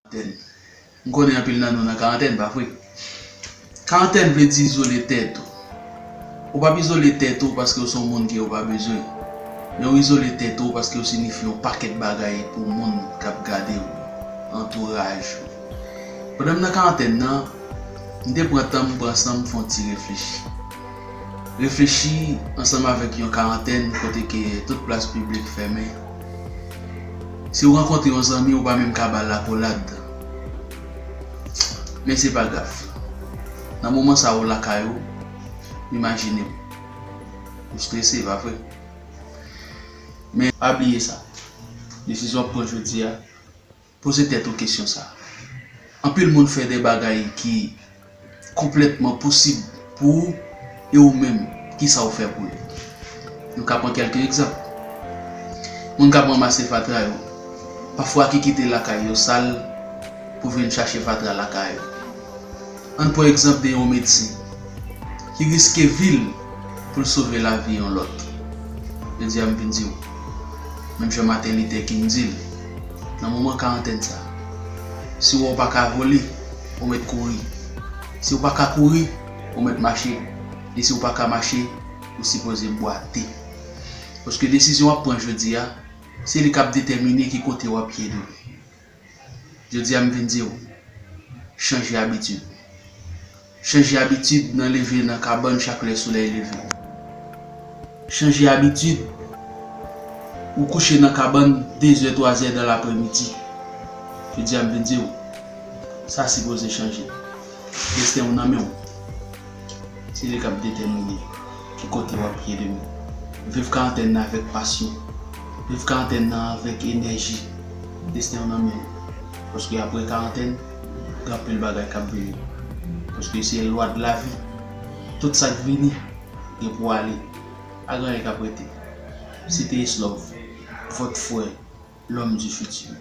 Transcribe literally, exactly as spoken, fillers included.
Karantèn. M konnen anpil nan nou nan karantèn, pa vre? Karantèn vle di izole tèt ou. Ou p ap izole tèt ou paske w se yon moun ke yo pa bezwen. Men w izole tèt ou paske w sinifye yon pakèt bagay pou moun k ap gade w, antouraj ou. Pandan m nan karantèn nan, m te pran tan m pran san m fè yon ti reflechi. Reflechi ansanm avèk yon karantèn kote ke tout plas piblik fèmen. Si w rankontre yon zanmi, ou pa menm ka ba l akolad. Men se pa grav. Nan moman sa a, ou lakay ou, m imajine w. Ou strese, pa vre? Men pa bliye sa. Desizyon w ap pran jodi a, poze tèt ou kesyon sa a. Anpil moun fè de bagay ki konplètman posib pou ou, e ou menm, kisa w fè pou yo? Nou ka pran kèlke egzanp. Moun k ap ranmase fatra yo, pafwa ki kite lakay yo sal pou vin chache fatra lakay yo. Ann pran egzanp de yon medsen ki riske vi l pou l sove lavi yon lòt. Jodi a, m vin di w, menm jan Martin Luther King di l, nan moman karantèn sa a, si w wè w pa ka vole, ou mèt kouri. Si w pa ka kouri, ou mèt mache. E si w pa ka mache, ou sipoze bwate. Paske desizyon w ap pran jodi a, se li k ap detèmine ki kote w ap ye demen. Jodi a, m vin di w, chanje abitid. Chanje abitid nan leve nan kabann chak lè solèy leve. Chanje abitid ou kouche nan kabann de zè, twa zè dan lapremidi. Jodi a, m vin di w, sa sipoze chanje. Desten w nan men w. Se li k ap detèmine ki kote w ap ye demen. Viv karantèn nan avèk pasyon. Viv karantèn nan avèk enèji. Desten w nan men w. Paske apre karantèn, gen anpil bagay k ap vini. Paske se lwa de lavi. Tout sa k vini, gen pou ale. Pa gen anyen k ap rete. Se te Islove, votre frère, l'homme du futur.